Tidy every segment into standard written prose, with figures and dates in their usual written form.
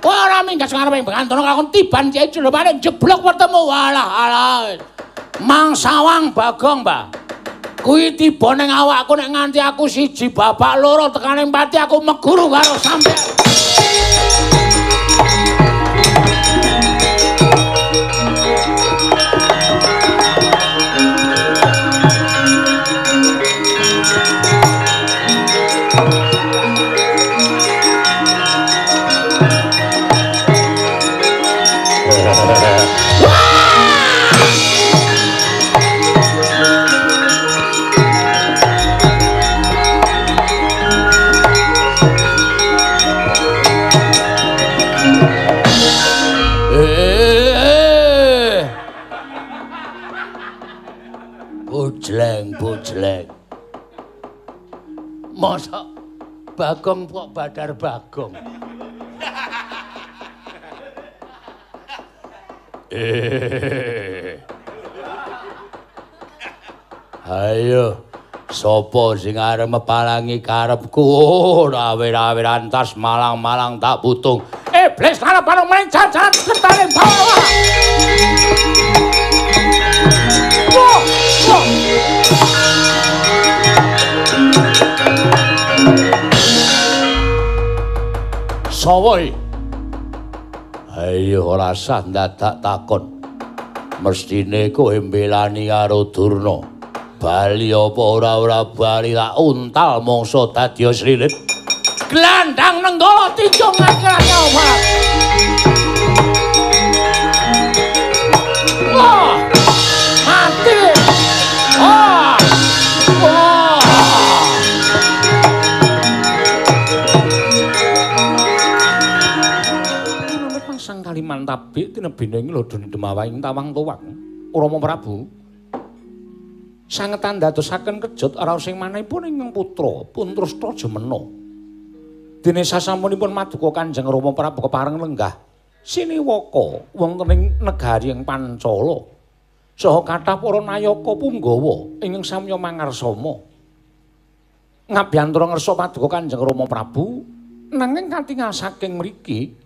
Kowe ora minggat sing arep Bengantana lakon tiban Kyai Jolopane jeblok wetemu. Walah alah. Mang sawang Bagong, Mbah. Kuwi tiba ning awakku nek nganti aku siji babak loro tekane pati aku meguru karo sampeyan. Bojleng. Mosok Bagong kok Badar Bagong. Ayo, sapa sing arep mepalangi karepku? Rawe-rawe rantas malang-malang tak putung. Iblis arep bareng main jajan sertane bawa. Wah, wah. Sawa iki? Ayo ora sah ndadak takon. Mestine kowe mbelani karo Durna. Bali apa ora-ora bali tak untal mangsa dadi srilit. Glandang Nenggala tinjung akirane apa? Wah! Mati! Ah! Wah! Sang Kalimantabi tinebine ing lodone Demawaing Tawang Tuwang Rama Prabu sanget andadosaken kejut raos ing manahipun ingkang putra pun Trusna Jemena. Dene sasampunipun maduka Kanjeng Rama Prabu kepareng lenggah siniwaka wonten ing negari ing Pancala saha kathah para nayaka punggawa ingkang samya mangarsama. Ngabiyantara ngersa paduka Kanjeng Rama Prabu nanging katingal saking mriki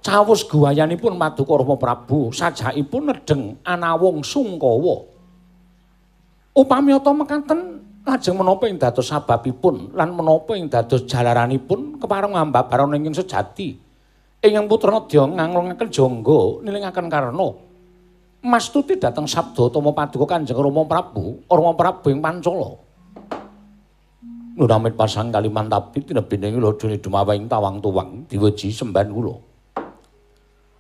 cawus guwayanipun paduka Rama Prabu sajakipun nedheng anawung sungkawa. Upami ata mekaten lajeng menapa ing dados sababipun lan menapa ing dados jalaranipun kepareng ambabaran ingkang sejati ingkang putra nedya nganglungaken jangga nilingaken karna mastuti dhateng sabda utama paduka Kanjeng Rama Prabu, Rama Prabu ing Pancala. Nuramit pasang Kalimantabi tinebine ing lodone Dumawaing Tawang Tuwang diweji sembahan kula.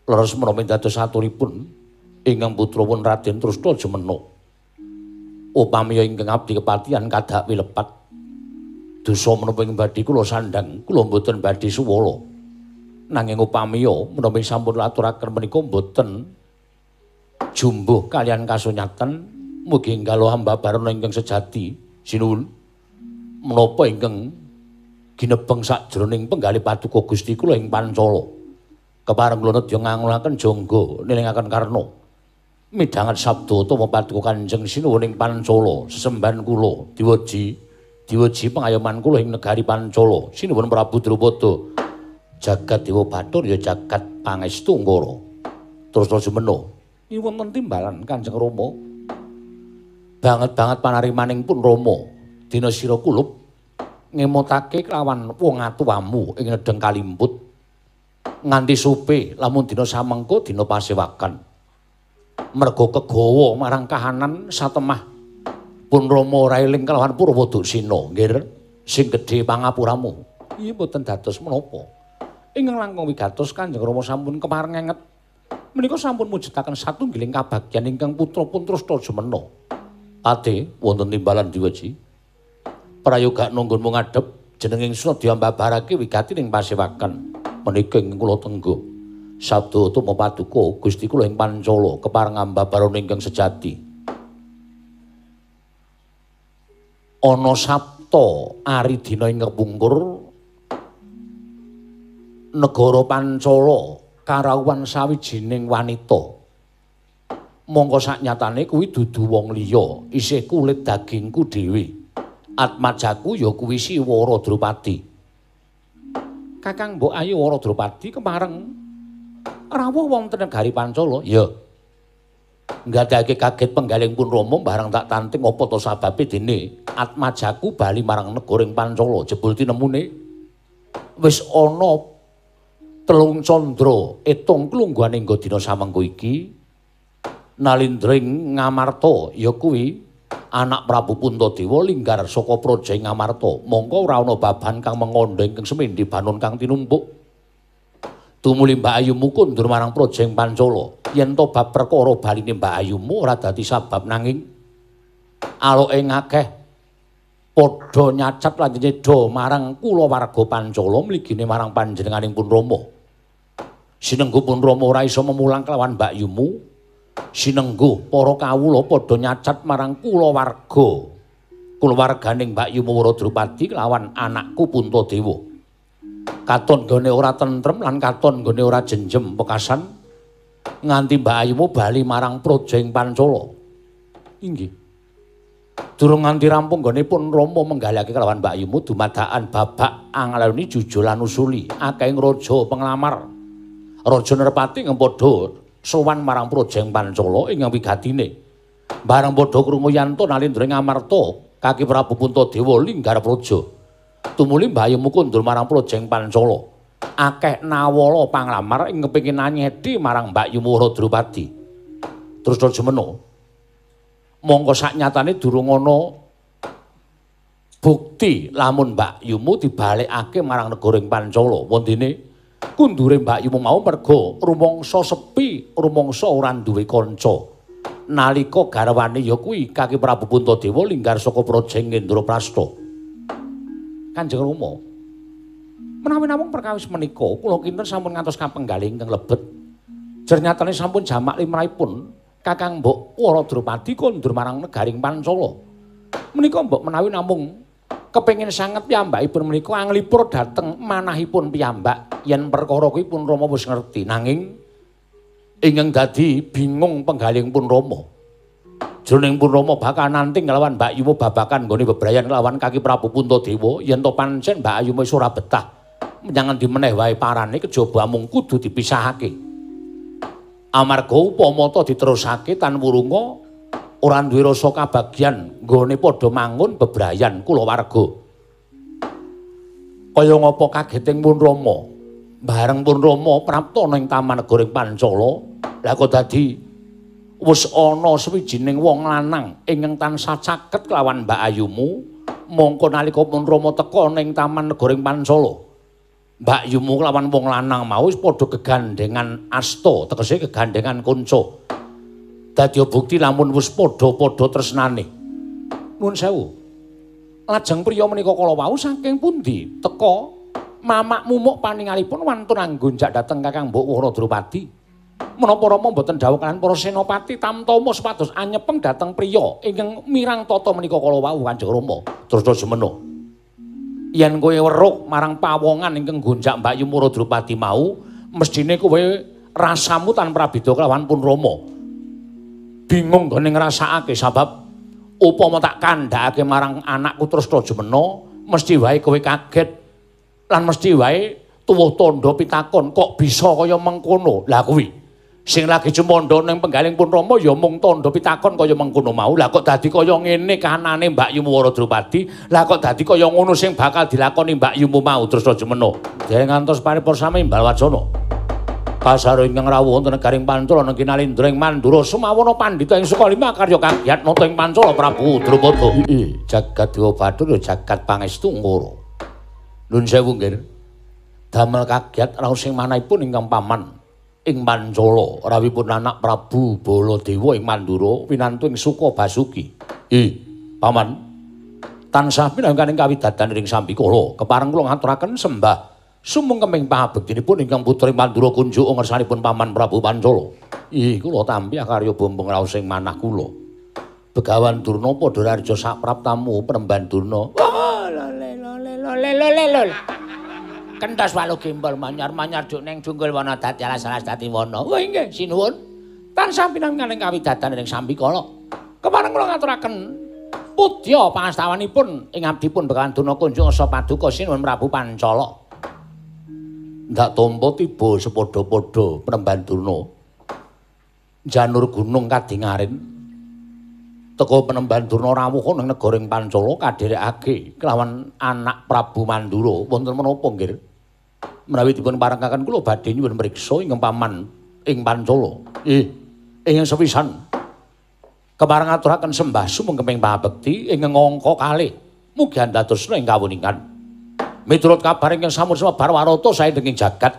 Leres menapa dados aturipun ingkang putra pun Raden Trusna Jemena. Upami ingkang abdi kepatihan kadak wilepat dosa menapa ing badhe kula sandhang kula mboten badhe suwala. Nanging upami menapa sampun aturaken menika mboten jumbuh kalian kasunyatan mugi enggal hamba barana ingkang sejati sinuwun menapa ingkang ginebeng sakjroning penggalih paduka Gusti kula ing Pancala. Kepareng kula nedya ngangulaken jangga nilingaken karna midhanget sabda utama paduka Kanjeng Sinuwun ing Pancala sesembahan kula diweji diweji pengayoman kula ing negari Pancala Sinuwun Prabu Drupada jagat dewa bathur ya jagat pangestu ngara. Trusna Jemena wonten timbalan Kanjeng Rama banget-banget panarimaning pun Rama dina sira kulup ngemotake kelawan wong atuwamu ing nedheng kalimput nganti supe lamun dina samengko dina pasewakan. Merga kegawa marang kahanan satemah pun Rama ora eling kelawan Purwa Duksina nggih sing gedhe pangapuramu. Iya mboten dados menapa. Ingkang langkung wigatos Kanjeng Rama sampun kepareng ngenget menika sampun mujudaken satunggiling kabagyan ingkang putra pun Trusna Jemena. Ate wonten timbalan diweji. Prayoga nunggunmu ngadhep jenenging Suna diambabarake wigati ning pasewakan. Menika ingkang kula tenggo. Sabda utama paduka Gusti kula ing Pancala kepareng ambabarana ingkang sejati. Ana sabta ari dina ing kepungkur negara Pancala karawuhan sawijining wanita. Mongko saknyatane kuwi dudu wong liya, isih kulit dagingku dhewe. Atmajaku ya kuwi Siwara Drupadi. Kakang Mbok Ayu Wara Drupadi kepareng rawuh wonten negari Pancala. Ya. Nggadhake kaget penggaling pun Rama bareng tak tanting apa to sababe dene atmajaku bali marang negara ing Pancala jebul tinemune wis ana telung candra etung klungguhane nggo dina samengko iki nalindra ing Ngamarta ya kuwi anak Prabu Puntadewa linggar saka praja ing Ngamarta mongko ora ana baban kang mengandha ingkang semendhi banon kang tinumpuk tumuli Mbak Ayumu kundur marang praja ing Pancala yen to bab perkara baline Mbak Ayumu ora dadi sabab nanging aloke ngakeh padha nyacat lan nyedha marang kulawarga Pancala mligine marang panjenenganing pun Rama. Sinengguh pun Rama ora iso memulang kelawan Mbak Yumu. Sinengguh para kawula padha nyacat marang kulawarga. Kulawarganing Mbak Yumu Wara Drupadi kelawan anakku Puntadewa. Katon nggone ora tentrem lan katon nggone ora jenjem pekasan nganti Mbak Ayumu bali marang praja ing Pancala. Inggih. Durung nganti rampung nggone pun Rama menggalihake kelawan Mbak Yumu dumadakan babak angaloni jujul lan usuli akehing raja penglamar. Raja Nerpati padha sowan marang praja ing Pancala ingkang wigatine. Bareng padha krungu yanto nalindra ing Ngamarta kaki Prabu Puntadewa linggar praja. Tumuli Mbak Yumu kundur marang praja ing Pancala. Akeh nawala panglamar ing kepengin anyedi marang Mbak Yumu Wara Drupadi. Terus jemeno. Mongko saknyatane durung ana bukti lamun Mbak Yumu dibalekake marang negara ing Pancala. Wondene kundure Mbak Yumu mau merga rumangsa sepi, rumangsa ora duwe kanca. Nalika garwane ya kuwi kaki Prabu Puntadewa linggar saka praja ing Indraprasta. Kanjeng Rama, menawi namung perkawis menika kula kinten sampun ngantos kapenggalih ingkang lebet. Jernyatane sampun jamak limrahipun Kakang Mbok Wara Drupadi kondur marang negaring Pancala. Menika mbok menawi namung kepengin sanget piyambakipun menika anglipur dhateng manahipun piyambak yen perkara kuwi pun Rama wis ngerti nanging ingkang dadi bingung penggaling pun Rama. Jroning pun Rama bakal nanting kelawan Mbak Yumu babakan nggone bebrayan kelawan kaki Prabu Puntadewa yen to pancen Mbak Ayumu wis ora betah menyang endi meneh wae parane kejaba amung kudu dipisahake. Amarga upama ta diterusake tan wurunga ora duwe rasa kabagyan nggone padha mangun bebrayan kulawarga. Kaya ngapa kageting pun Rama? Bareng pun Rama prapta ning taman negara Pancala, lha kok dadi wis ana sawijining wong lanang ingkang tansah caket kelawan Mbak Ayumu, mongko nalika pun Rama teka ning taman negara Pancala, Mbak Yumu kelawan wong lanang mau wis padha gegandengan asta, tegese gegandengan kanca. Dadi bukti lamun wis padha-padha tresnane. Nuwun sewu. Lajeng priya menika kala wau saking pundi teka mamak mumuk paningalipun wantun anggonjak dhateng Kakang Mbok Wara Drupadi. Menapa Rama mboten dawuh kaliyan para senopati tamtama supados anyepeng dhateng priya ingkang mirang tata menika kala wau Kanjeng Rama. Terus jemeno. Yen kowe weruh marang pawongan ingkang nggonjak Mbak Yumu Wara Drupadi mau, mesthine kowe rasamu tan prabeda kelawan pun Rama. Bingung nggone ngrasakake sabab upama tak kandhakake marang anakku Tresna Jemena, mesti wae kowe kaget lan mesti wae tuwuh tandha pitakon kok bisa kaya mengkono. Lah kuwi sing lagi cumandha ning penggaling pun Rama ya mung tandha pitakon kaya mengkono mau. Lah kok dadi kaya ngene kahanane Mbak Yumu Wara Drupadi? Lah kok dadi kaya ngono sing bakal dilakoni Mbak Yumu mau Tresna Jemena? Dereng ngantos paripurna sami imbal wacana. Kasaro ingkang rawuh wonten negaring Pancala nengki nalindra ing Mandura sumawana pandhita ing Sukalima karya kagiat nata ing Pancala Prabu Drupada. Heeh, jagat Dewa Bathara jagat pangestu ngoro. Nuwun sewu nggih. Damel kagiat raos ing manahipun ingkang paman ing Pancala rawuhipun anak Prabu Baladewa ing Mandura winantu ing Suka Basuki. Paman. Tansah pinangkaning kawidadan ring sambikala kepareng kula ngaturaken sembah sumungkeming pangabektinipun ingkang putri Mandura kunjuk ngersanipun paman Prabu Pancala. Ih, kula tampi karya bombong raos ing manah kula. Begawan Durna padha raja sapraptamu Premban Durna. Oh, lole lole lole lole lole. Kentos walu gembol manyar-manyar juk ning junggul wana dadi alas-alas dadi wana. Oh inggih, sinuwun. Tansah pinangkaning kawidadan ing sambikala. Kepareng kula ngaturaken pudya pangastawanipun ing abdipun Begawan Durna kunjuk ngersa paduka sinuwun Prabu Pancala. Ndak tampa tiba sepadha-padha Penemban Durna. Janur gunung kadingaren. Teka Penemban Durna rawuh ning negara ing Pancala kadherekake kelawan anak Prabu Mandura. Wonten menapa nggih? Menawi dipun parengaken kula badhe nyuwun mriksa ingkang paman ing Pancala. Ingkang sepisan kepareng aturaken sembah sumengkeming pangabekti ingkang angka kalih. Mugi andadosna ing kawuningan. Miturut kabar ingkang sampun sumebar warata saindenging jagat,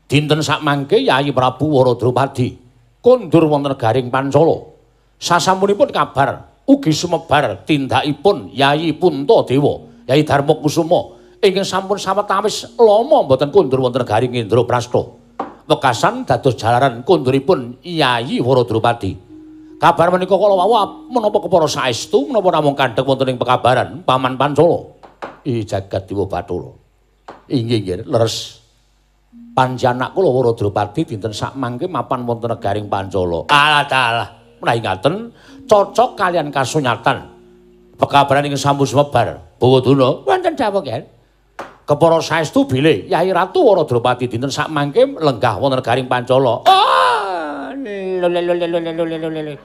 dinten sakmangke Yayi Prabu Waradropadi kondur wonten negaring Pancala. Sasampunipun kabar ugi sumebar tindakipun Yayi Puntadewa, Yayi Darmakusuma ingkang sampun sawetawis lama mboten kondur wonten negaring Indraprastha. Wekasan dados jalaran konduripun Yayi Waradropadi. Kabar menika kala wau menapa kepara saestu menapa namung kandhek wonten ing pekabaran Paman Pancala. Ih jagat dewa Bathara. Inggih nggih leres. Panjanak kula Waradropadi dinten sakmangke mapan wonten negaring Pancala. Alah dalah, menawi ngaten cocok kalian kasunyatan. Pekabaran ingkang sampun sumebar Bawa Durna wonten dawuh nggih. Kepara saestu bilih Yayi Ratu Waradropadi dinten sakmangke lenggah wonten negaring Pancala. Oh, lho.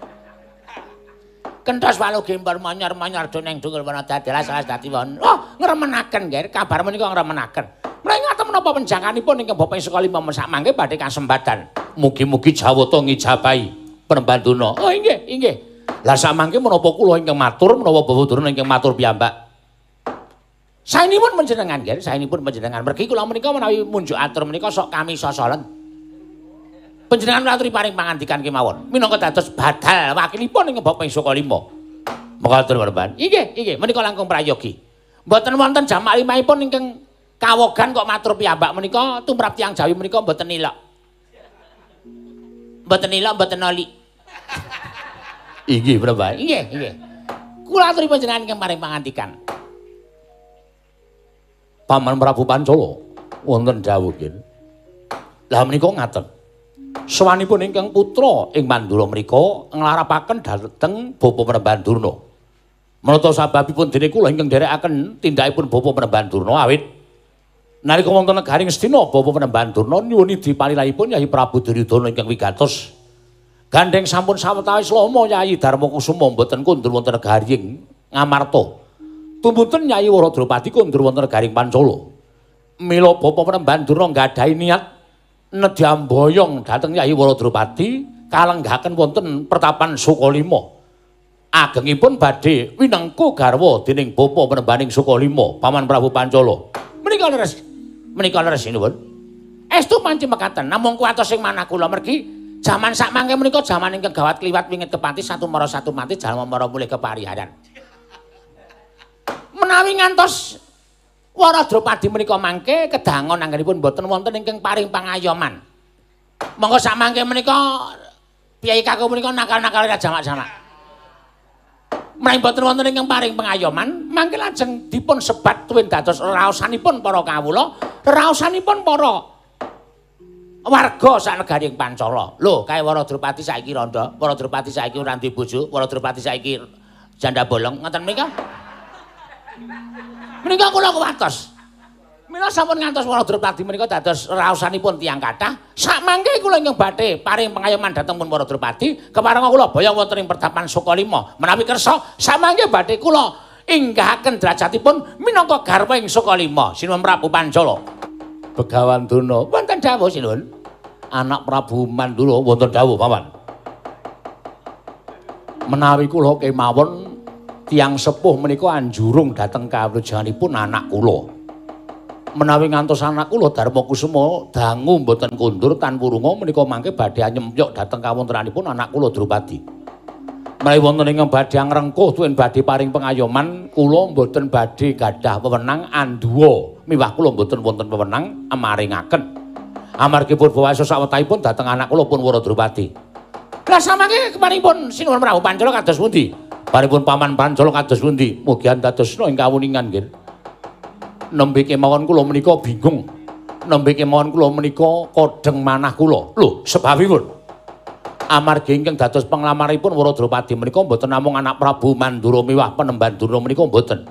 Kentos walu gempor manyar-manyar do neng dungul wana dadi alas dadi won. Oh, ngremenaken nggih, kabar menika ngremenaken. Menawi ngaten menapa penjakanipun ingkang Bapak Sukalima sakmangke badhe kasembadan. Mugi-mugi Jawata ngijabahi Penemban Durna. Oh, inggih, inggih. Lah sakmangke menapa kula ingkang matur menapa Bawa Durna ingkang matur piyambak? Saenipun panjenengan nggih, saenipun panjenengan. Mergi kula menika menawi munjuk atur menika sok kami sosolen. Panjenengan aturi paring pangandikan kemawon minangka dados badal wakilipun ing Bapak Sukalima. Mekaten Penemban. Inggih, inggih, menika langkung prayogi. Mboten wonten jamak limahipun ingkang kawogan kok matur piyambak menika tumrap tiyang Jawi menika mboten ilok. Mboten ilok, mboten oli. Inggih, Penemban. Inggih, inggih. Kula aturi panjenengan ingkang paring pangandikan. Paman Prabu Pancala wonten dawuh nggih. Lah menika ngaten. Sowanipun ingkang putra ing Mandura menika nglarapaken dhateng Bapa Penemban Durna. Menata sababipun dene kula ingkang nderekaken tindakipun Bapa Penemban Durna awit nalika wonten negaring Astina Bapa Penemban Durna nyuwun dipalilahipun Yayi Prabu Duryudana ingkang wigatos. Gandheng sampun sawetawis lama Yayi Darmakusuma mboten kondur wonten negaring Ngamarta. Tumunten Yayi Waradropadi kondur wonten negaring Pancala. Mila Bapa Penemban Durna nggadahi niat nedhi amboyong dhateng Yayi Waradropadi kalenggahaken wonten pertapan Sukalima. Agengipun badhe winengku garwa dening Bapa Penembaning Sukalima, Paman Prabu Pancala. Menika leres. Menika leres sinuwun. Estu panci mekaten namung kuwatos sing manah kula mergi jaman sakmangke menika jaman ingkang gawat kliwat wingit kepati satu mara satu mati jalma mara mulih kepariharan. Menawi ngantos Waradropadi menika mangke kedangon anggenipun mboten wonten ingkang paring pangayoman. Monggo sakmangke menika piyai kakung menika nakal-nakal ra jamak-jamak. Menawi mboten wonten ingkang paring pangayoman, mangke lajeng dipun sebat tuwin dados raosanipun para kawula, raosanipun para warga sak negaring Pancala. Lho, kae Waradropadi saiki rondo, Waradropadi saiki ora duwe bojo, Waradropadi saiki janda bolong, ngoten menika. Menika kula kuwatos. Mila sampun ngantos Waradropadi menika dados raosanipun tiyang kathah. Sakmangke kula ingkang badhe paring pangayoman dhateng pun Waradropadi, keparenga kula boyong wonten ing pertapan Sukalima. Menawi kersa, sakmangke badhe kula inggahaken derajatipun minangka garwa ing Sukalima. Sinuwun Prabu Pancala. Begawan Durna, wonten dawuh sinuwun. Anak Prabu Mandura wonten dawuh, Paman. Menawi kula kemawon tiyang sepuh menika anjurung dhateng kawlujenganipun anak kula. Menawi ngantos anak kula Darmakusuma dangu mboten kondur tan wurunga menika mangke badhe anyempyok dhateng kawontenanipun anak kula Drupadi. Menawi wonten ingkang badhe angrengkuh tuwin badhe paring pengayoman, kula mboten badhe gadah wewenang anduwa miwah kula mboten wonten wewenang amaringaken. Amargi purbawasa sawetahipun dhateng anak kula pun Waradropadi. Lah samangke keparipun Sinuwun Prabu Pancala kados pundi? Paripun Paman Pancala kados pundi? Mugi andadosna ing kawuningan nggih. Nembe kemawon kula menika bingung. Nembe kemawon kula menika kodheng manah kula. Lho, sebabipun amargi ingkang dados panglamaripun Waradropadi menika mboten namung anak Prabu Mandura miwah Penemban Durna menika mboten.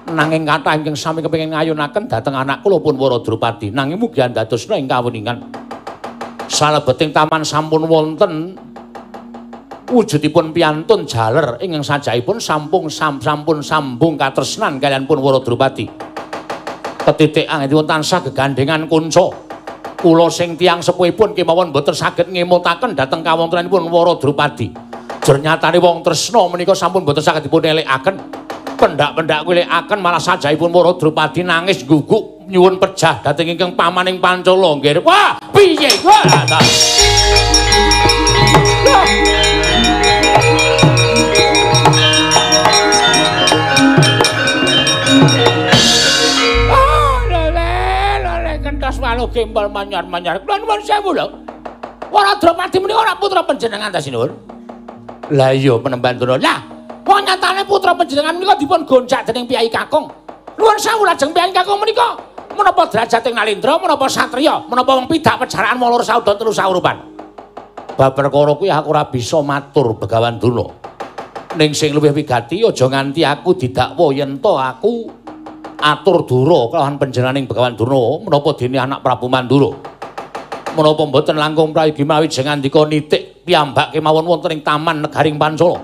Nanging kathah ingkang sami kepengin ngayunaken dhateng anak kula pun Wara Drupadi. Nanging mugi andadosna ing kawuningan. Salebeting taman sampun wonten wujudipun piyantun jaler ingkang sajaipun sampun sambung katresnan kaliyan pun Wara Drupadi. Ketitik anggenipun tansah gegandengan kunca. Kula sing tiyang sepuhipun kemawon boten saged ngemutaken dhateng kawontenanipun Wara Drupadi. Jer nyatane wong tresna menika sampun boten saged dipun elekaken. Pendak-pendak kuwilekaken malah sajaipun Wara Drupadi nangis guguk nyuwun pejah dhateng ingkang pamaning Pancala nggih. Wah, piye? Wah, ta. Oh, lele, lele kentos walu gembol manyar-manyar. Kula nuwun sewu lho. Wara Drupadi menika ora putra panjenengan ta sinuwun? Lah iya penemban Durna. Lah, wong nyatane putra panjenengan menika dipun goncak dening Piyai Kakung. Nuwun sewu lajeng Piyai Kakung menika menapa derajating Nalindra, menapa satriya, menapa wong pidak pejaraan wong loro saudon telu saurupan. Bab perkara kuwi aku ora bisa matur Begawan Durna. Ning sing luwih wigati aja nganti aku didakwa yen to aku atur dura kelawan panjenenganing Begawan Durna menapa dene anak Prabu Mandura. Menapa mboten langkung prayogi mawi jeng ngandika nitik piyambak kemawon wonten ing taman negaring Pancala.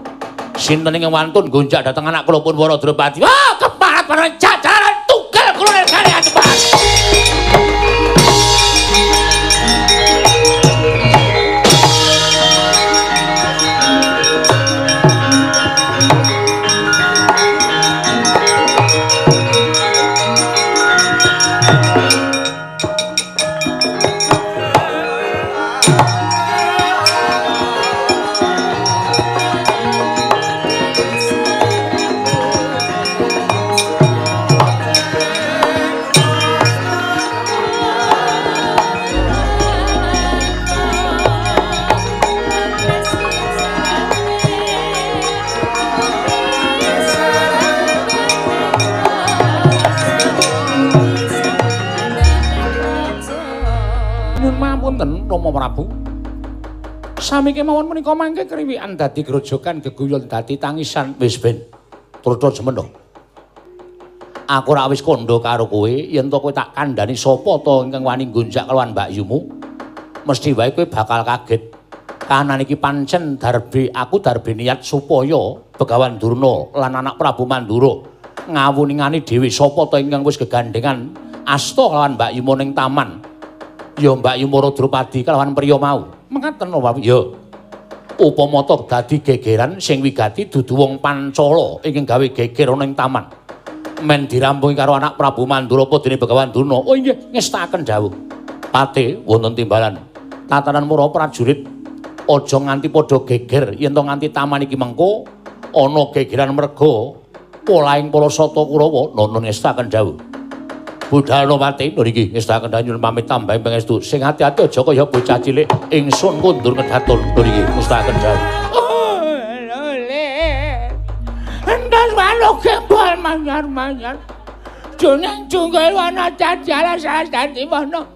Sinten ingkang wantun gonjak dhateng anak kula pun Wara Drupadi. Wah, keparat para jajaran tugel kula negari adepan. Rama Prabu. Sami kemawon menika mangke kriwikan dadi grojogan geguyon dadi tangisan wis ben. Trotro jemeno. Aku ora wis kandha karo kowe yen to kowe tak kandhani sapa to ingkang wani nggonjak kelawan mbakyumu. Mesti wae kowe bakal kaget. Kahanan iki pancen darbe aku darbe niat supaya Begawan Durna lan anak Prabu Mandura ngawuningani dhewe sapa to ingkang wis gegandengan asta kelawan mbakyumu ning taman. Ya Mbakyu Wara Drupadi kelawan priya mau. Mekaten lho, ya. Upama to dadi gegeran sing wigati dudu wong Pancala ingkang gawe geger ana ing taman. Men dirampungi karo anak Prabu Mandura apa dene Begawan Durna. Oh inggih, ngestakaken dawuh. Pate wonten timbalan. Tatanan para prajurit aja nganti padha geger yen to nganti taman iki mengko ana gegeran merga polahing para sata Kurawa. Nono ngestakaken dawuh. Budalno pati niki ngestakaken nyuwun pamit tambahing pangestu. Sing ati-ati aja kaya bocah cilik ingsun kundur kedaton niki ngestakaken dawuh. Oh, lho. Entas walo gembol manyar-manyar. Juneng junggel wana jajala dadi mono.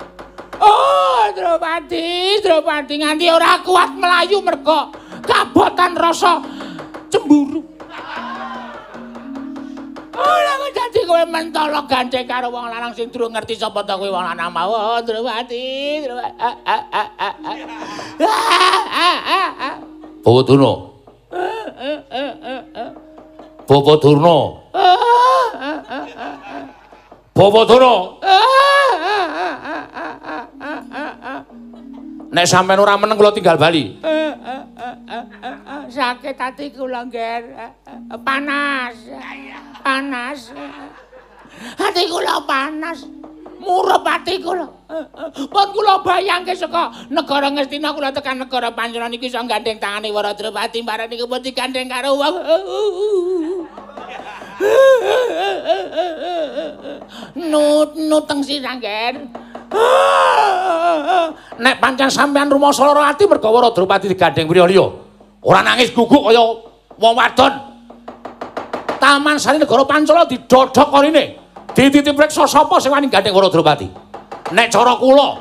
Oh, Drupadi, Drupadi nganti ora kuat melayu merga kabotan rasa cemburu. Ora kok dadi kowe mentolo gandeng karo wong lanang sing durung ngerti sapa ta kowe wong lanang mau. Oh, Drupadi, Drupadi. Bawa Durna. Bawa Durna. Bawa Durna. Nek sampean ora meneng kula tinggal bali. Sakit ati kula, Ngger. Panas. Panas. Ati kula panas. Murup ati kula. Pun kula bayangke saka negara Ngastina kula tekan negara Pancala niki iso gandeng tangane Wara Drupadi bareng niku pun digandeng karo wong. Nut nut teng sirah, Ngger. Nek pancen sampean rumangsa lara ati merga Wara Drupadi digandeng priya liya. Ora nangis guguk kaya wong wadon. Taman Sari Negara Pancala didodhok korine. Dititip reksa sapa sing wani gandeng Wara Drupadi. Nek cara kula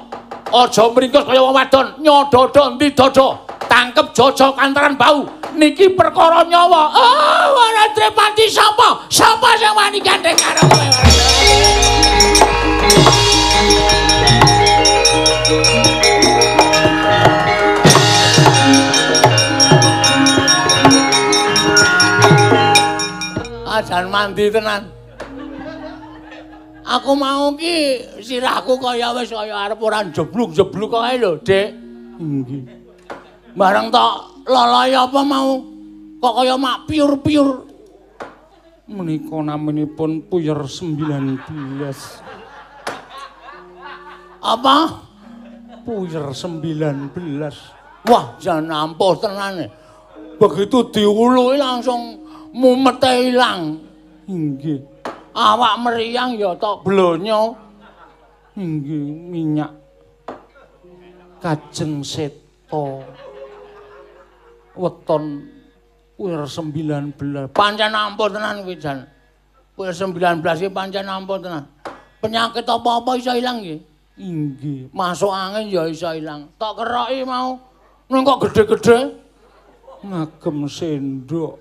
aja mringkes kaya wong wadon, nyododho endi dodo, tangkep jojo kantaran bau, Niki perkara nyawa. Oh, ora Drepati sapa? Sapa sing wani gandeng karo kowe? Ajan mandi tenan. Aku mau ki sirahku kaya wis kaya arep ora jebluk-jebluk kae lho, Dik. Nggih. Bareng tok lalae apa mau kok kaya mak piur-piur. Menika naminipun puyer 19. Apa? Puyer 19. Wah, jan ampuh tenan. Begitu diuluki langsung mumete ilang. Nggih. Awak meriang ya tok blonyo. Nggih, minyak Kajeng Seta. Weton puyer 19. Pancen ampuh tenan kuwi jan. Puyer 19 iki pancen ampuh tenan. Penyakit apa-apa iso ilang nggih. Inggih. Masuk angin ya iso ilang. Tok keroki mau. Nang kok gede-gede ngagem sendok.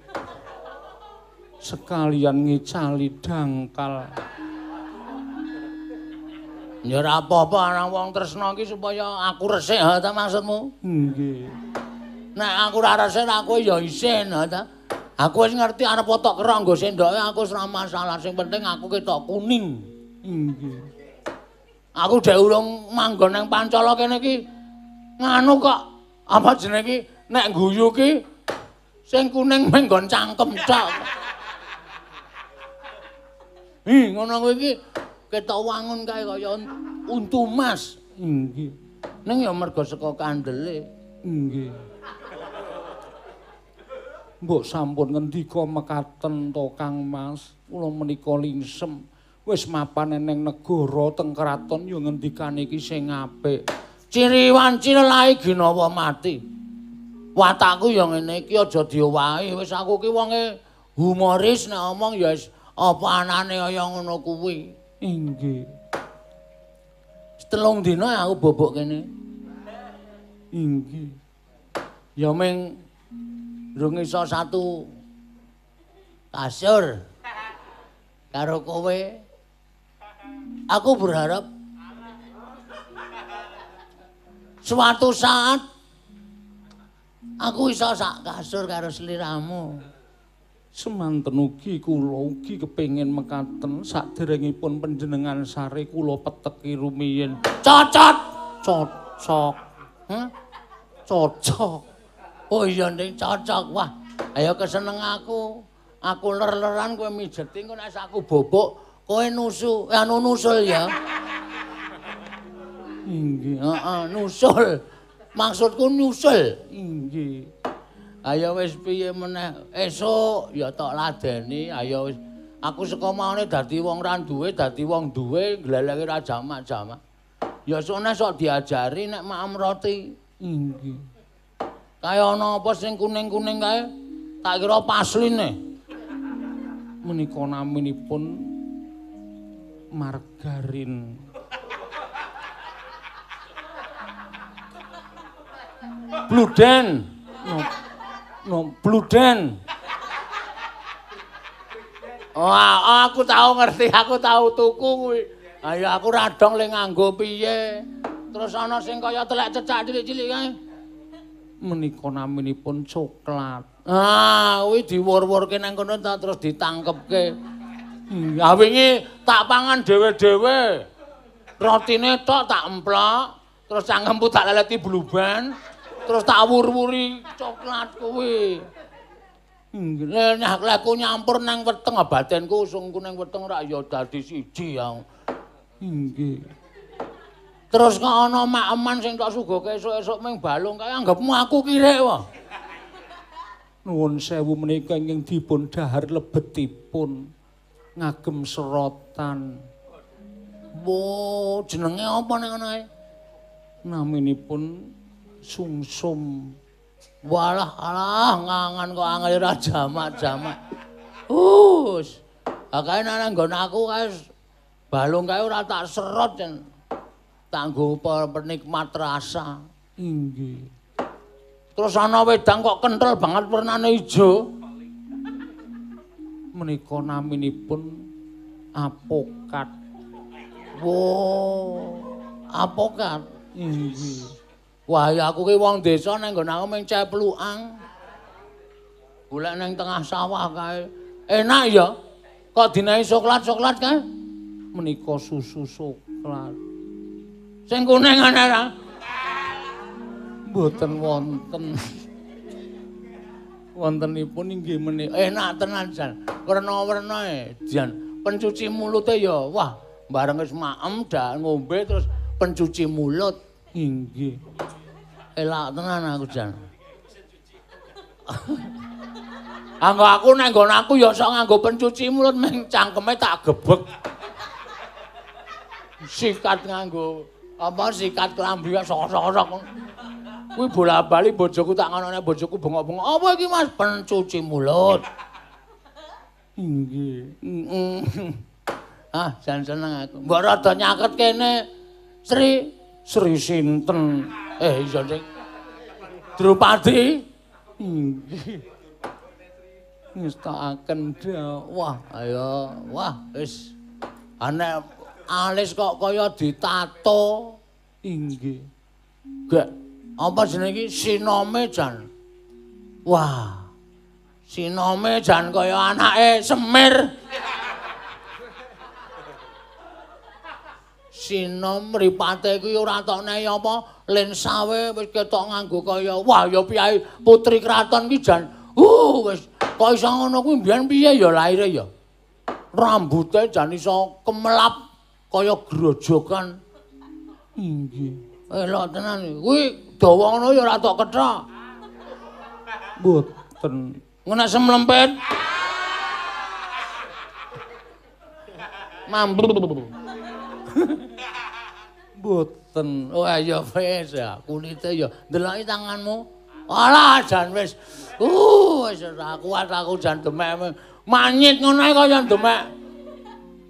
Sekalian ngicali dangkal. Ya ora apa-apa ana wong tresna iki supaya aku resik ha ta maksudmu? Nggih. Nek aku ora resik aku ya isin ha ta. Aku wis ngerti arep tok kerok nggo sendoke aku wis ora masalah, sing penting aku ketok kuning. Nggih. Aku dhek urung manggon nang Pancala kene iki nganu kok apa jenenge iki nek guyu ki sing kuning menggon cangkem tok. Hi ngono kuwi iki ketok wangun kae kaya untu mas. Nggih. Ning ya mergo saka kandele. Nggih. Mbok sampun ngendika mekaten to Kang Mas, kula menika lingsem. Wis mapan eneng negara teng kraton ya ngendikane iki sing apik. Ciri wanci lelahe ginawa mati. Watakku ya ngene iki aja diowahi. Wis aku ki wonge humoris nek omong ya wis apa anane kaya ngono kuwi. Inggih. 3 dina aku bobok kene. Inggih. Ya ming rung iso satu kasur karo kowe. Aku berharap suatu saat aku iso sak kasur karo sliramu. Semanten ugi kula ugi kepengin mekaten saderengipun panjenengan sare kula peteki rumiyin. Cocot, cocok. Hah? Cocok. Oh iya ning cocok. Wah, ayo keseneng aku. Aku ler-leran kowe mijeti engko nek aku bobok kowe nusu, anu nusul ya. Inggih, heeh, nusul. Maksudku nyusul. Inggih. Ayo wis piye meneh esuk ya tok ladeni. Ayo wis aku saka maune dadi wong ra duwe dadi wong duwe glelenge ra jamak-jamak. Ya sone sok diajari nek maem roti. Inggih. Kaya ana apa sing kuning-kuning kae tak kira pasline. Menika naminipun margarin. Bluden. No. No, bluden. Wah, aku tau ngerti, aku tau tuku kuwi. Ayo aku radong le nganggo piye. Terus ana sing kaya telek cecak cilik-cilik kae. Menika naminipun coklat. Ah, kuwi diwur-wurke nang kono ta terus ditangkepke. Ah wingi tak pangan dhewe-dhewe. Rotine tok tak emplok, terus cangkemku tak leleti bluban. Terus tak wur-wuri coklat kuwi. Nggih, nek aku nyampur nang weteng badanku usungku nang weteng rak ya dadi siji ya. Nggih. Terus kok ana maeman sing tak suguhke esuk-esuk ming balung kae anggapmu aku kirek wae. Nuwun sewu menika ingkang dipun dhahar lebetipun ngagem serotan. Wo, jenenge apa nek ngono kae? Naminipun sungsum. Walah alah ngangan kok angel ora jamak-jamak. Us. Kae nang nggon aku kae balung kae ora tak serot jen. Tanggo penikmat rasa. Inggih. Terus ana wedang kok kenthel banget wernane ijo. Menika naminipun apokat. Wo, apokat. Inggih. Wah, ya aku ki wong desa nang nggon aku mung ceplukan. Golek nang tengah sawah kae. Enak ya. Kok dinahi soklat-soklat kae? Menika susu soklat. Sing kuning ana ra? Mboten wonten. Wontenipun inggih menika enak tenan jan. Werna-werna jan. Pencuci mulute ya wah, bareng wis maem dak ngombe terus pencuci mulut. Inggih. Elak tenan aku jan. Anggo aku nang nggon aku ya sok nganggo pencuci mulut meng cangkeme tak gebek. Sikat nganggo apa sikat klambi sok-sok-sok. Kuwi bola-bali bojoku tak ngonone bojoku bengok-bengok. Apa iki Mas? Pencuci mulut. Inggih. Ah, jan seneng aku. Mbok rada nyaket kene. Sri, Sri sinten? Iya sing Drupadi. Inggih. Ngestakaken wah, ayo. Wah, wis. Nek alis kok kaya ditato. Inggih. Gek apa jenenge iki sinome jan. Wah. Sinome jan kaya anake Semir. Sinom mripate kuwi ora tok nehi apa lensawe wis ketok nganggo kaya wah ya piyai putri kraton ki jan. Wis kok iso ngono kuwi mbiyen piye ya laire ya. Rambute jan iso kemelap kaya grojokan. Inggih. Elok tenan kuwi dawa ngono ya ora tok kethok. Mboten. Ngono semlempet. Mambu. Mboten. Oh ya wis ya, kulite ya ndeloki tanganmu. Alah jan wis. Wis ora kuat aku jan demek. Manyit ngono ae kaya demek.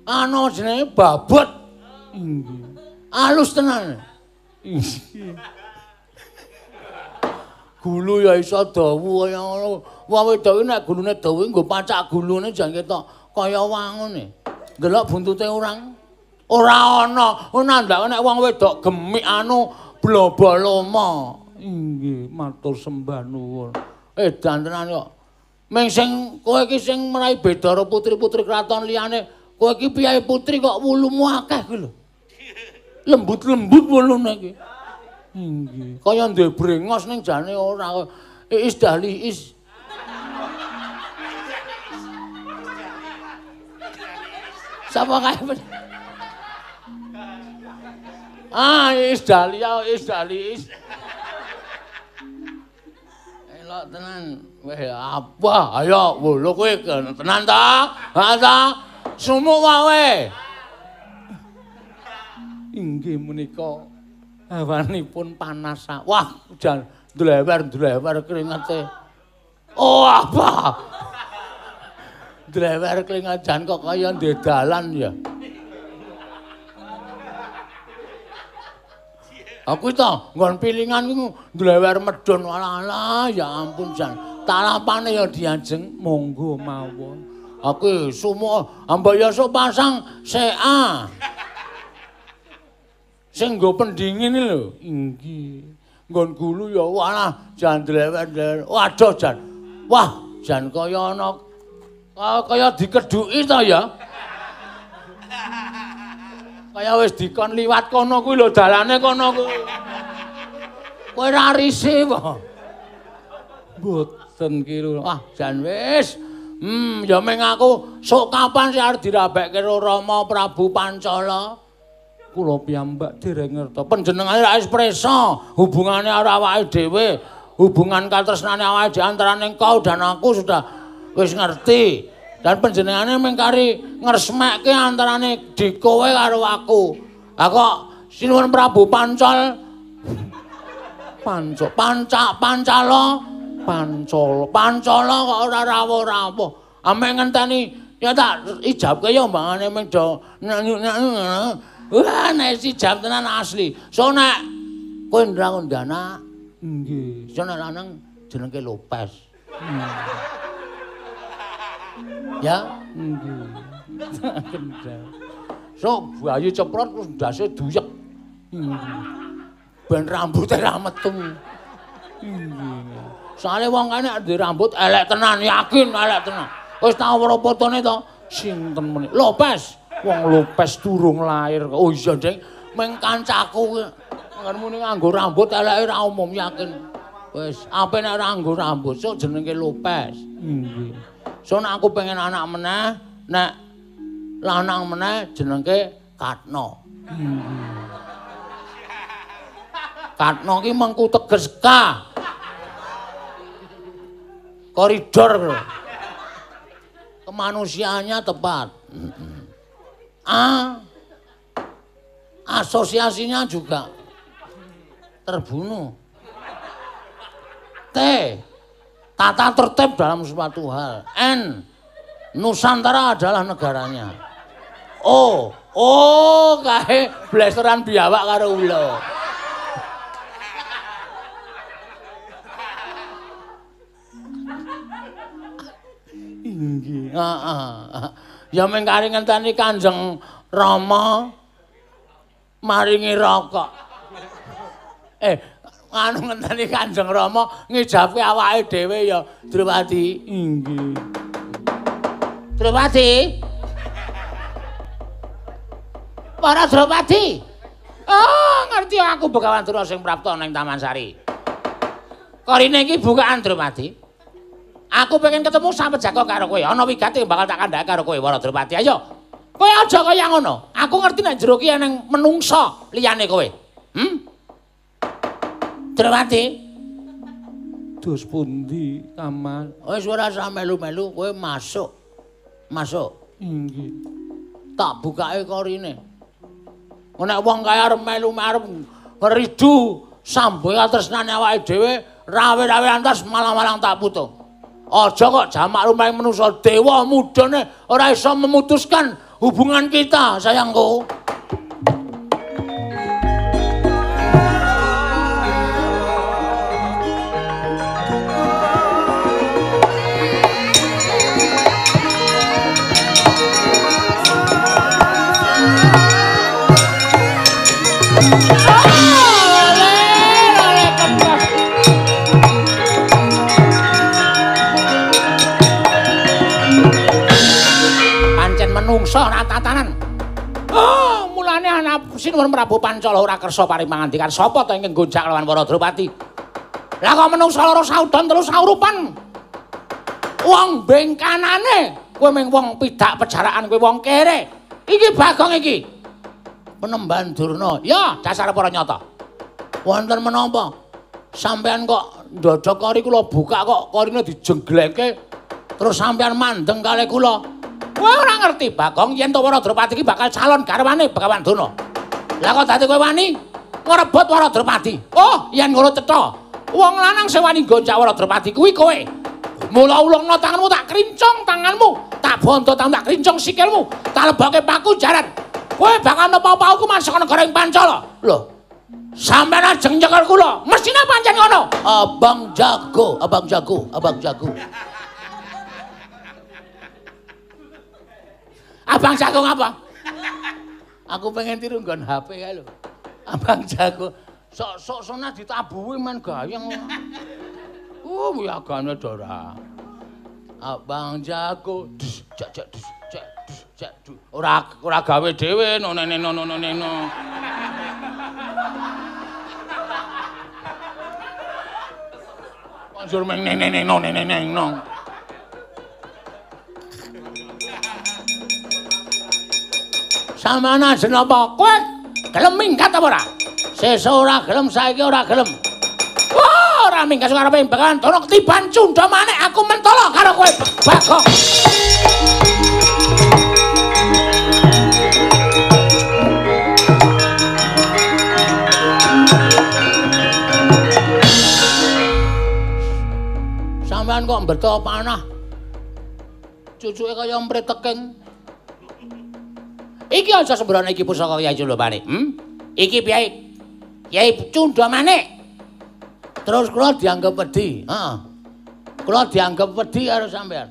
Anu jenenge babut. Inggih. Alus tenan. Inggih. Gulu ya iso dawa kaya ngono. Wong wedok iki nek gulune dawa nggo pacak gulune jan ketok kaya wangune. Ndelok buntute orang ora ana. Nandake nek wong wedok gemik anu bloboloma. Inggih, matur sembah nuwun. Edan tenan kok. Ming sing kowe iki sing merai beda karo putri-putri kraton liyane, kowe iki piyayi putri kok wulumu akeh kuwi lho. Lembut-lembut wulune iki. Inggih. Kaya duwe brengos ning jane ora. Is dahli is. Sapa kae? Ah, is dahlia, is dahli is. Elok tenan. Weh, apa? Ayo, wulu kowe tenan ta? Ha ta? Sumuk wae. Inggih menika hawanipun panas. Wah, jan dlewer-dlewer kringete. Oh, apa? Dlewer kringet jan kok kaya ndek dalan ya. Aku to nggon pilingan ku ndlewer medhun alah ya ampun jan. Talapane ya diajeng monggo mawon. Aku sumuk ambok ya sok pasang CA. Sing nggo pendingin lho. Inggih. Nggon gulu ya walah jan dlewer-dlewer. Waduh jan. Wah, jan kaya ana kaya dikedhuki to ya. Kaya wis dikon liwat kono kuwi lho dalane kono kuwi. Kowe ora rise apa? Mboten ki lho. Ah, jan wis. Ya ming aku sok kapan sih arep dirabekke karo Rama Prabu Pancala? Kula piyambak dereng ngertos. Panjenengane ra wis prisa hubungane karo awake dhewe, hubungan katresnane awake dhewe antarane engkau dan aku sudah wis ngerti. Dan panjenengane mung kari ngresmekke antarane di kowe karo aku. Lah kok Sinuwun Prabu Pancal Panco Panca Pancala Pancala Pancala kok ora rawuh-rawuh. Ame ngenteni ya tak ijabke ya mbangane mung do wah nek ijab tenan asli. So nek kowe ndang ndana Nggih. Iso nek lanang jenenge Lopez. Ya, nggih. Kendel. Sok bayi ceprot terus ndase duyek. Nggih. Ben rambute ra metu. Nggih. Soale wong kene nek duwe rambut elek tenan, yakin elek tenan. Wis tau weruh fotone to? Sinten meneh? Lopez. Wong Lopez durung lahir. Oh iya, Ding. Meng kancaku kuwi muni nganggo rambut eleke ra umum yakin. Wis, ape nek ora nganggo rambut sok jenenge Lopez. Nggih. So nek aku pengen anak meneh, nek lanang meneh jenenge Katno. Nggih. Katno ki mengku teges K. Koridor. Kemanusiaannya tepat. A. Asosiasinya juga terbunuh. T. Tata tertib dalam suatu hal. N. Nusantara adalah negaranya. O. O kae blasteran biawak karo ula. Inggih. Heeh. Ya mung kari ngenteni Kanjeng Rama maringi rokok. Anu ngenteni Kanjeng Rama ngijabke awake dhewe ya Drupadi. Inggih. Drupadi. Para Drupadi. Oh, ngerti aku Begawan Durna sing prapta ning Taman Sari. Korine iki bukaan Drupadi. Aku pengen ketemu sampe jago karo kowe. Ana wigati bakal tak kandhake karo kowe, Wara Drupadi. Ayo. Kowe aja kaya ngono. Aku ngerti nek jero ki eneng menungsa liyane kowe. Hmm? Drupadi. Dos pundi, Kaman? Wis ora usah melu-melu, kowe masuk. Masuk. Inggih. Tak bukake korine. Nek wong kaya arep melu arep ngridu samboya tresnane awake dhewe, rawe-rawe antas malang-malang tak putu. Aja kok jamak lumahe manusa dewa mudane ora iso memutuskan hubungan kita, sayangku. Menungsa ora tatanan. Oh, mulane anak Sinuwun Prabu Pancala ora kersa paring pangandikan sapa to ingkang gonjak lawan para Drupadi. Lah kok menungsa loro saudon telu saurupan. Wong bengkanane kowe mung wong pidak pejaraan kowe wong kere. Iki Bagong iki. Penemban Durna. Ya, dasar para nyata. Wonten menapa? Sampeyan kok ndodhok kori kula buka kok korine dijenglengke terus sampeyan mandeng kalih kula. Kowe ora ngerti Bagong yen to Wara Drupadi iki bakal calon garwane Begawan Durna. Lah kok dadi kowe wani ngrebut Wara Drupadi? Oh, yen ngono cetha. Wong lanang sing wani nggonjak Wara Drupadi kuwi kowe. Mula ulungna tanganmu tak krincong tanganmu, tak bonto tanganmu tak krincong sikilmu, tak lebokke paku jaran. Kowe bakal napa-apa aku masuk negara ing Pancala. Lho. Sampeyan ajeng nyekel kula, mesthine pancen ngono. Abang jago, abang jago, abang jago. Abang jago ngapa? Aku pengen tiru nggon HP kae lho. Abang jago sok-sok sona ditabuhi men gayeng. Wiyagane Dora. Abang jago dus cek cek dus cek dus cek du. Ora ora gawe dhewe no ne no no no no. Banjur meng ne ne no ne ne no. Samana jenapa kowe gelem minggat apa ora? Sesuk ora gelem saiki ora gelem. Wah, ora minggat karepe Begawan Durna ketiban cundha manik aku mentolo karo kowe Bagong. Sampeyan kok mbeto panah. Cucuke kaya mreteking. Iki aja sembrana iki pusaka Kyai Cundha Manik. Hmm? Iki piye? Kyai Cundha Manik. Terus kula dianggep wedi, heeh. Kula dianggep wedi karo sampean.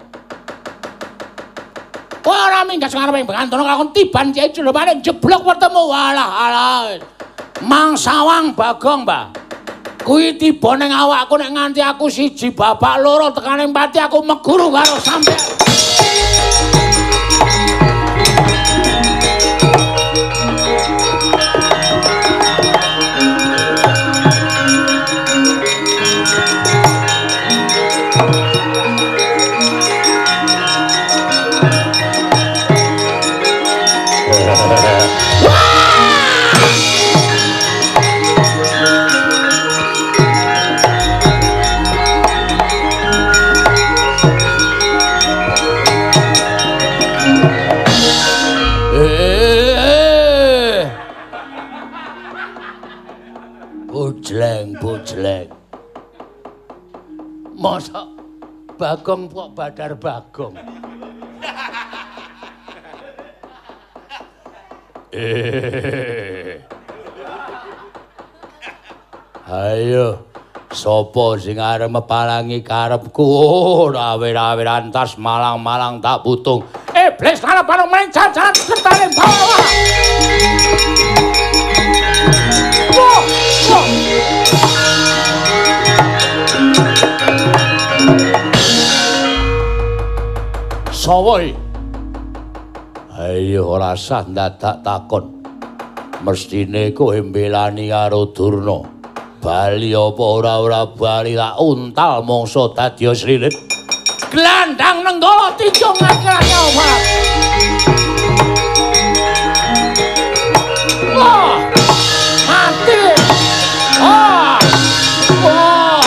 Kowe ora minggat ngarepe Bengantana lakon tiban Kyai Jolopane jeblok wertemu. Walah alah. Mang sawang Bagong, Mbah. Kuwi tiba ning awakku nek nganti aku siji babak loro tekane pati aku meguru karo sampean. Bujleng. Mosok Bagong kok Badar Bagong. Ayo, sapa sing arep mepalangi karepku? Rawe-rawe rantas malang-malang tak butung. Iblis arep bareng mencar-caran sertane bawa. Wah, wah. Sawa iki? Ayo ora sah ndadak takon. Mestine kowe mbelani karo Durna. Bali apa ora-ora bali tak untal mangsa dadi slilit. Glandang Nenggala tinjung akirane omah. Wah! Mati. Ah! Wah!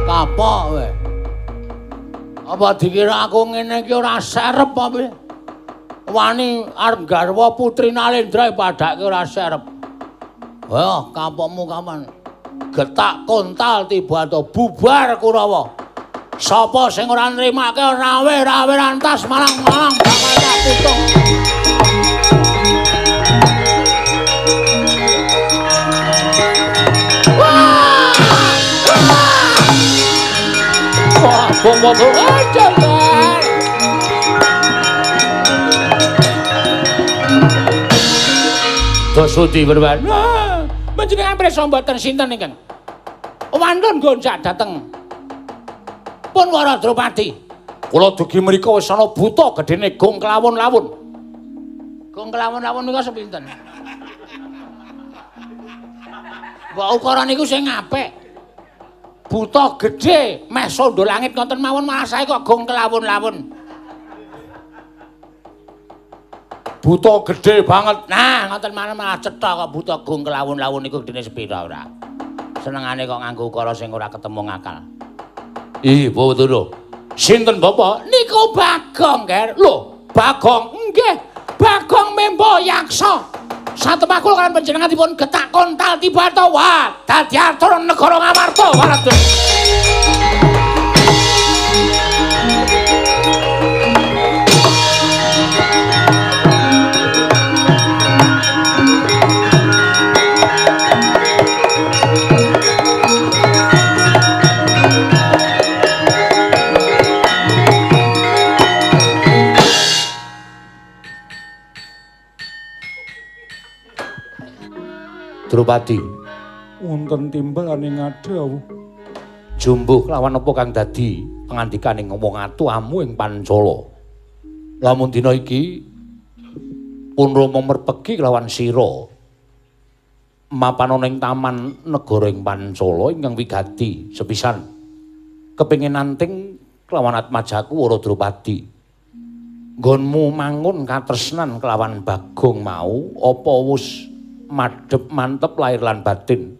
Kapok kowe. Apa dikira aku ngene iki ora serep apa piye? Wani arep garwa putri Nalendra padake ora serep. Wah, kapokmu kapan? Getak kontal tiba to bubar Kurawa. Sapa sing ora nrimake rawe-rawe rantas malang-malang bakal tak putung. Wah! Wah, bombo aja. Dosuti berwan. Panjenengan prisa mboten sinten ingkang wantun gonjak dhateng pun Wara Drupadi. Kula dugi mriku wis ana buta gedene gong klawon-lawon. Gong klawon-lawon nika sepinten? Mbok ukara niku sing apik. Buta gedhe meh sondo langit ngoten mawon malah sae kok gong klawon-lawon. Buta gedhe banget. Nah, ngoten mawon malah cetha kok buta gong klawon-lawon niku gedene sepira ora. Senengane kok nganggo ukara sing ora ketemu ngakal. Ih, betul. Sinten Bapak? Niku Bagong, Ger. Lho, Bagong? Nggih. Bagong Membo Yaksa. Satemah kula kaliyan panjenengan dipun getak kontal tiba to. Wah, dadi atur negara Ngamarta, Waradun. Drupadi wonten timbalane ngadhawuh jumbuh lawan apa kang dadi pangandikaning wong atu amu ing Pancala. Lamun dina iki pun Rama merpegi kelawan sira mapan ana ing taman negara ing Pancala ingkang wigati sepisan kepengin nanting kelawan atmajaku Wara Drupadi. Nggonmu mangun katresnan kelawan Bagong mau apa wus madhep mantep lahir lan batin.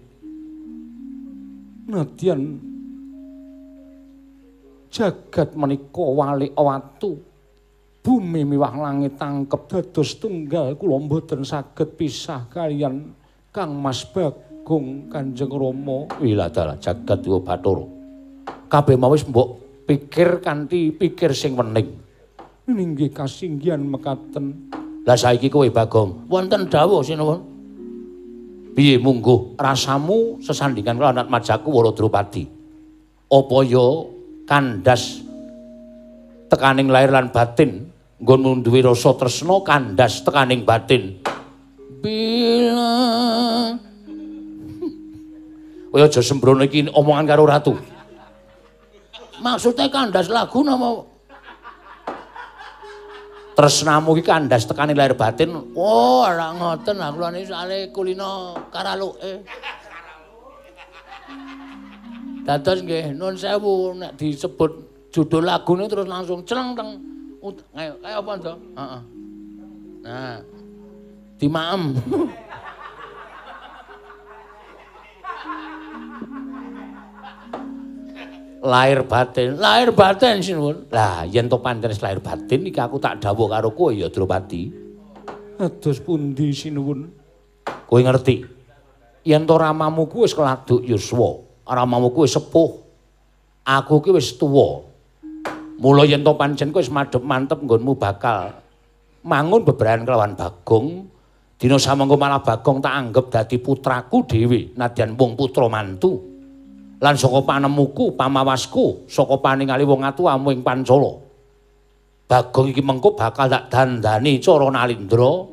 Nadyan jagat menika walik watu, bumi miwah langit tangkep dados tunggal, kula mboten saged pisah kaliyan Kang Mas Bagong. Bagong Kanjeng Rama. Wiladalah jagat dewa Bathara. Kabeh mau wis mbok pikir kanthi pikir sing wening. Inggih kasinggihan mekaten. Lah saiki kowe Bagong, wonten dawuh sinuwun. Piye mungguh rasamu sesandingan karo anatmajaku Wara Drupadi? Apa ya kandhas tekaning lahir lan batin nggonmu duwe rasa tresna kandhas tekaning batin? Bila kowe aja sembrono iki omongan karo ratu. Maksudnya kandhas lagu napa? Tresnamu iki kandhas tekane lahir batin. Oh, ora ngoten aku lha niki soalé kulino karaluke. Dados nggih nuwun sewu nek disebut judul lagune terus langsung celeng teng kaya apa to? Heeh. Nah. Dimaem. Lahir batin sinuwun. Lah yen to pancen lahir batin iki aku tak dawuh karo kowe ya Drupadi. Ados pundi sinuwun? Kowe ngerti. Yen to ramamu ku wis keladuk yuswa, ramamu ku wis sepuh. Aku ki wis tuwa. Mula yen to pancen kowe wis madhep mantep nggonmu bakal mangun bebrayan kelawan Bagong. Dina samangka malah Bagong tak anggep dadi putraku dhewe, nadyan mung putra mantu. Lan saka panemuku, pamawasku, saka paningali wong atuwamu ing Pancala. Bagong iki mengko bakal tak dandani cara nalindra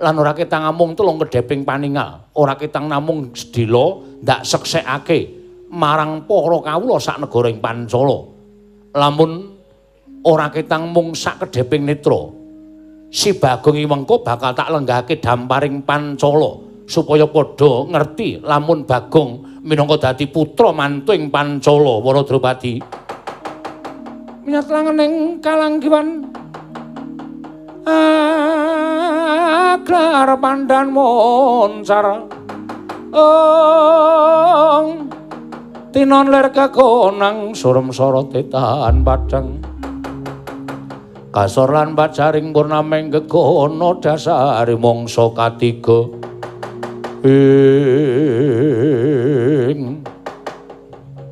lan ora ketang amung telung kedheping paningal, ora ketang namung sedhela ndak seksekake marang para kawula sak negara ing Pancala. Lamun ora ketang mung sak kedheping netra, si Bagong iki mengko bakal tak lenggahake damparing Pancala supaya padha ngerti lamun Bagong minangka dadi putra mantu ing Pancala. Wara Drupadi menyat langening kalanggiwan aglar pandan moncar ong tinon lir kekonang surem sorote tahan padang kasor lan pajaring purnameng gegono dasare mangsa katiga ing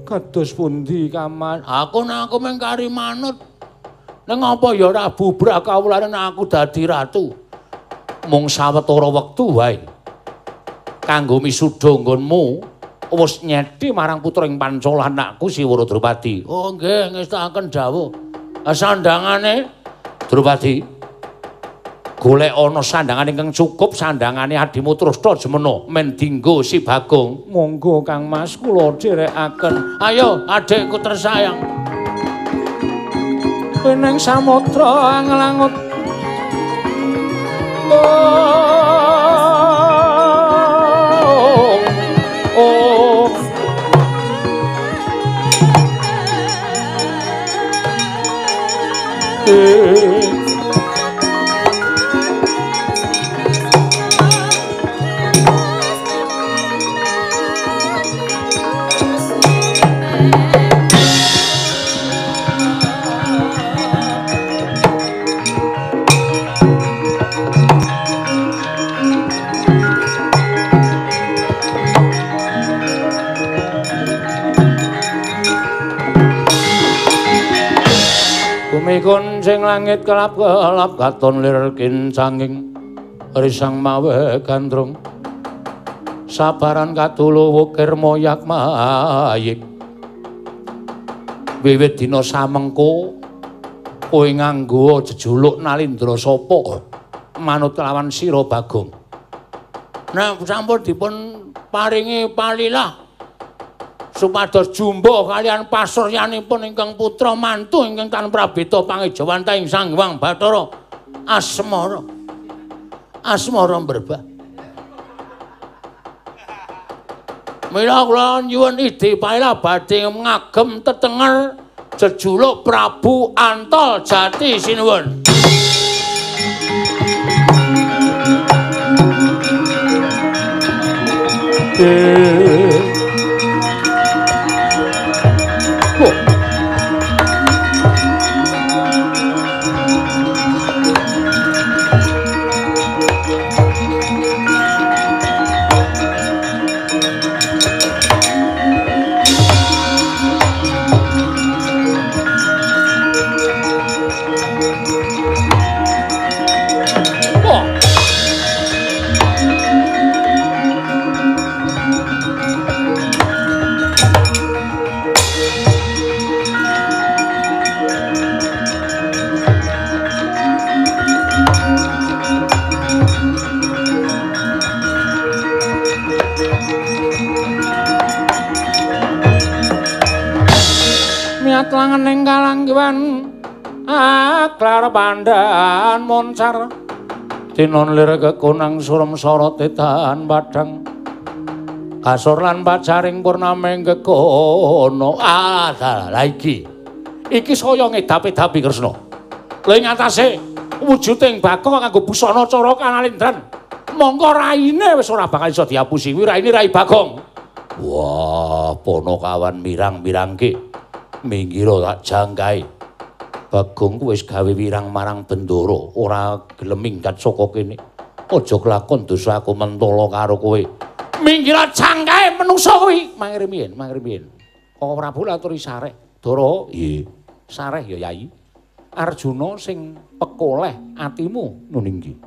kados pundi kaman? Aku nek aku mung kari manut. Ning apa ya ora bubrah kawulane nek aku dadi ratu. Mung sawetara wektu wae. Kanggo misuda nggonmu wis nyedhi marang putra ing Pancala anakku si Wara Drupadi. Oh nggih ngestakaken dawuh. Sandangane Drupadi. Golek ana sandangan ingkang cukup sandangane adimu Trusna Jemena men dinggo si Bagong. Monggo Kang Mas kula dherekaken. Ayo adikku tersayang. Weneng samudra anglangut. Oh. Oh. Kuncing langit kelap-kelap katon lir kincanging risang mawe gandrung sabaran katulu wukir moyak mayik. Wiwit dina samengko kowe nganggo jejuluk Nalindra sapa manut lawan sira Bagong. Nek sampun dipun paringi palilah supados jumbo kalian pasuryanipun ingkang putra mantu ingkang tan prabeta pangejawantah ing Sang Hyang Bathara Asmara. Asmara mberbah. Mila kula nyuwun idhi palilah badhe ngagem tetenger jejuluk Prabu Antol Jati sinuwun. Niat langening kalanggiwan aklar pandan moncar tinon lir kekunang surem sorot edan padang kasor lan pacaring purnaming kekono. Ah, dalah iki iki saya ngedap-edapi Kresna. Lha ing atase wujuding Bagong kanggo busana cara kanalindran. Mongko raine wis ora bakal iso diapusi. Kuwi raine rai Bagong. Wah, Ponokawan mirang-mirangke. Minggiro tak jangkai. Bagong ku wis gawe wirang marang Bendara, ora gelem minggat saka kene. Aja kelakon dosa aku mentala karo kowe. Minggiro jangkae menungsa kuwi. Mangir miyen, mangir miyen. Koko Prabu laturi sareh. Dara, nggih. Sareh ya Yai. Arjuna sing pekoleh atimu nun inggih.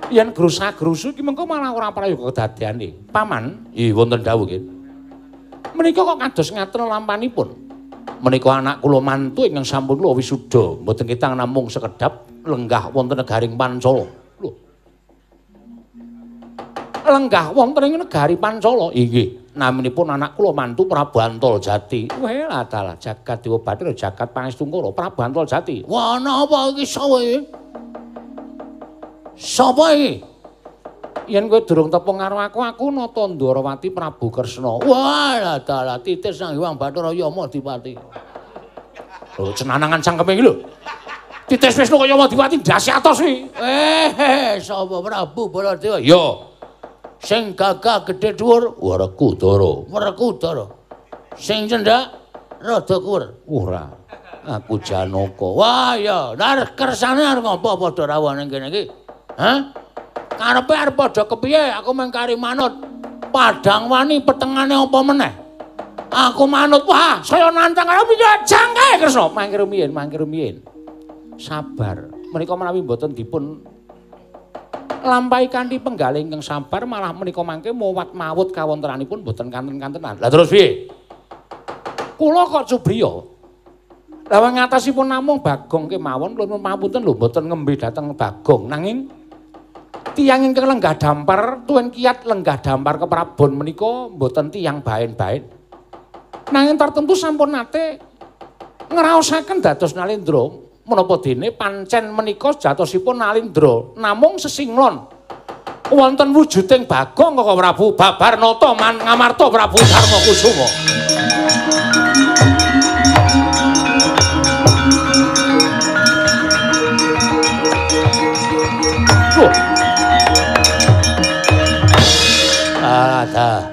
Yen grusa-grusu iki mengko malah ora prayoga kedadeane. Paman, nggih wonten dawuh nggih. Menika kok kados ngaten lampanipun. Menika anak kula mantu ingkang sampun kula wisuda, mboten ketang namung sekedhap lenggah wonten negaring Pancala. Lho. Lenggah wonten ing negari Pancala. Inggih. Naminipun anak kula mantu Prabu Antaljati. Weh dalah jagat Dewa Bathara jagat Pangestungkara Prabu Antaljati. Wah, ana apa iki sawe? Sapa iki? Yen kowe durung tepung karo aku, aku Nata Ndorowati Prabu Kresna. Wah, dalah titis nang Hyang Bathara Yama Dipati. Lho, cenanangan cangkeme iki lho. Titis Wisnu kaya Yama Dipati ndase atos kuwi. Sapa Prabu Baladewa? Ya. Sing gagah gedhe dhuwur, Werkudara. Werkudara. Sing cendhak rada kuwer. Ora. Aku Janaka. Wah, ya, lah kersane arep ngopo padha rawuh ning kene iki? Hah? Karepe arep padha kepiye? Aku mung kari manut. Padang wani petengane apa meneh? Aku manut. Wah, saya nantang karo piye jangkae Kresna. Mangke rumiyin, mangke rumiyin. Sabar. Menika menawi mboten dipun lampahi kanthi penggalih ingkang sabar malah menika mangke mowat mawut kawontenanipun mboten kanten-kantenan. Lah terus piye? Kula kok cubriya. Lah ngatasipun namung Bagong kemawon kula pamunten lho mboten ngembe dhateng Bagong nanging tiyang ingkang lenggah dampar tuwin kiat lenggah dampar keprabon menika mboten tiyang baen-baen. Nanging tertentu sampun nate ngraosaken dados Nalendra. Menapa dene pancen menika sejatosipun Nalendra namung sesinglon wonten wujuding Bagong Koko Prabu babar nata man Ngamarta Prabu Darma Kusuma. Ada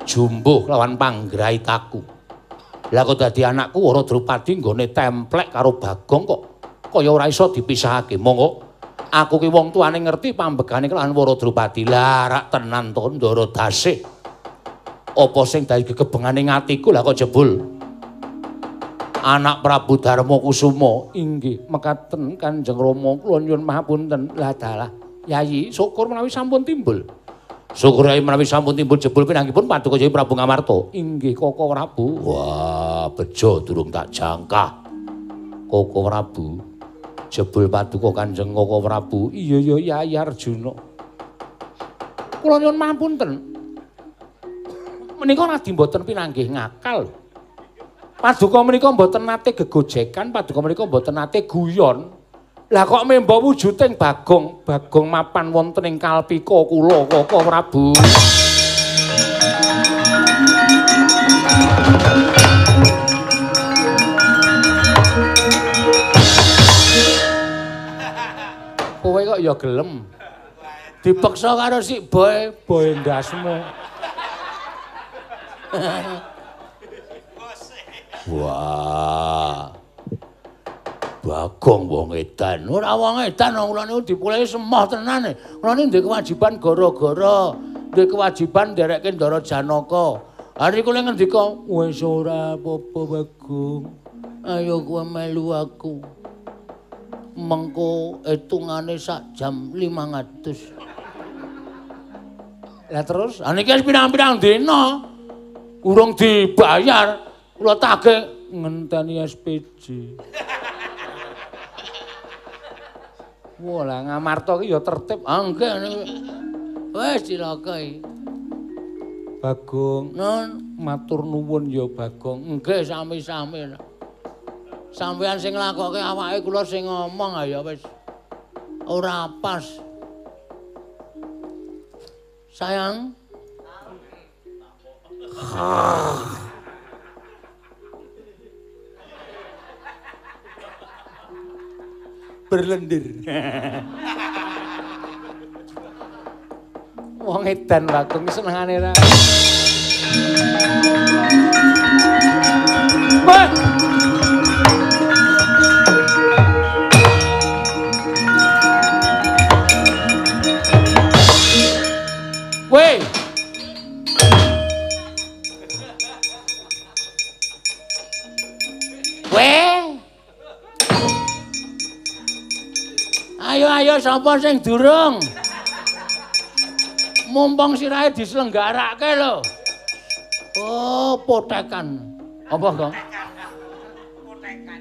jumbuh lawan panggraitaku. Lah kok dadi anakku Wara Drupadi nggone templek karo Bagong kok kaya ora iso dipisahake. Monggo aku ki wong tuane ngerti pambegane kelawan Wara Drupadi. Lah rak tenan to Ndara Dasih. Apa sing dadi gegebengane atiku lah kok jebul anak Prabu Darma Kusuma. Inggih mekaten Kanjeng Rama kula nyuwun mahapunten. Lah dalah Yayi syukur menawi sampun timbul. Syukur ae menawi sampun timbul jebul pinanggipun paduka Jaya Prabu Ngamarta. Inggih Koko Prabu. Wah, bejo durung tak jangkah. Koko Prabu. Jebul paduka Kanjeng Koko Prabu. Iya ya Yayi Arjuna. Kula nyuwun mahapunten. Menika radi mboten pinanggih ngakal. Paduka menika mboten nate gegojekan, paduka menika mboten nate guyon. Lah kok memba wujuding Bagong, Bagong mapan wonten ing kalpika kula Koko Prabu. Kowe kok ya gelem dipeksa karo si Boy, Boy ndasmu. Wah. Bagong wong edan. Ora wong edan wong kula niku dipulehi semoh tenan. Kula niku ndek kewajiban gara-gara, ndek kewajiban nderekke Ndara Janaka. Hari kula ngendika, wis ora apa-apa Bagong. Ayo kowe melu aku. Mengko hitungane sak jam 500. Lah terus, ha niki wis pirang-pirang dina urung dibayar. Kula tagih ngenteni SPJ. Wah, lah Ngamarta ki ya tertib. Ah nggih niku. Wis cilaka iki. Bagong. Nun, matur nuwun ya Bagong. Nggih, sami-sami. Sampeyan sing nglakoke awake kula sing ngomong ya wis ora pas. Sayang. Berlendir. Wong edan Bagong senengane ra. Wah. Weh. Weh. Ayo ayo sapa sing durung? Mumpung sirahe diselenggarake lho. Oh, potekan. Apa, Gong? Potekan.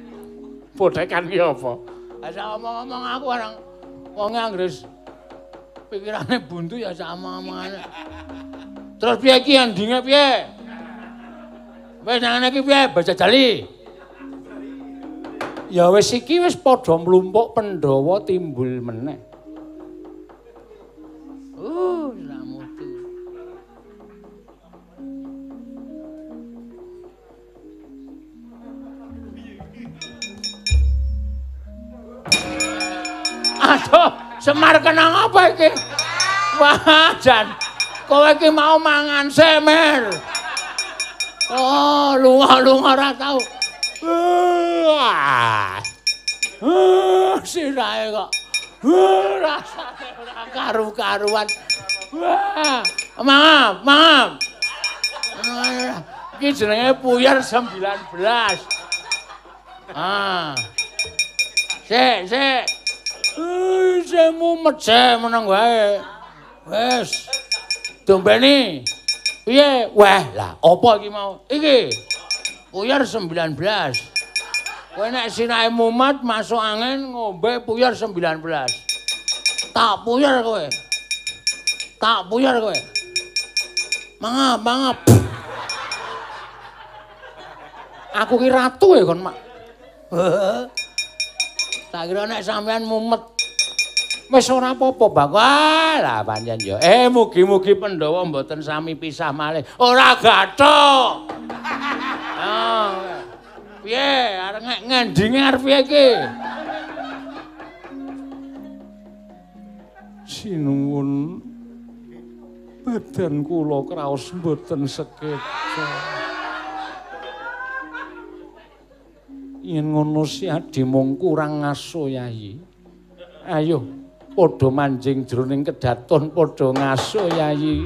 Potekan ki apa? Sak omong-omong aku orang wong anggere pikirane buntu ya sak omong-omongane. Terus piye iki endinge piye? Wis nang ngene iki piye bajajali? Ya wis iki wis padha mlumpuk Pandhawa timbul meneh. Lamutu. Aduh, Semar kenang apa iki? Wah, jan. Kowe iki mau mangan semer. Oh, lunga-lunga ora tau. Sirahe kok. Rasane ora karu-karuan. Wah, maaf, maaf. Iki jenenge puyer 19. Ah. Sik, sik. Isih mumet sik meneng wae. Wis. Dombeni. Piye? Wah, lah apa iki mau? Iki. Puyer 19. Kowe nek sirahe mumet masuk angin ngombe puyer 19. Tak puyer kowe. Tak puyer kowe. Mangap, mangap. Aku ki ratu ya kon, Mak. Tak kira nek sampean mumet wis ora apa-apa, Bang. Wah, lah pancen ya. Mugi-mugi Pandhawa mboten sami pisah malih. Ora gathuk. Oh. Piye arep ngendinge arep piye iki? Sinuwun badan kula kraos mboten sekeca. Yen ngono si Adi mung kurang ngaso Yayi. Ayo padha manjing jroning kedaton padha ngaso Yayi.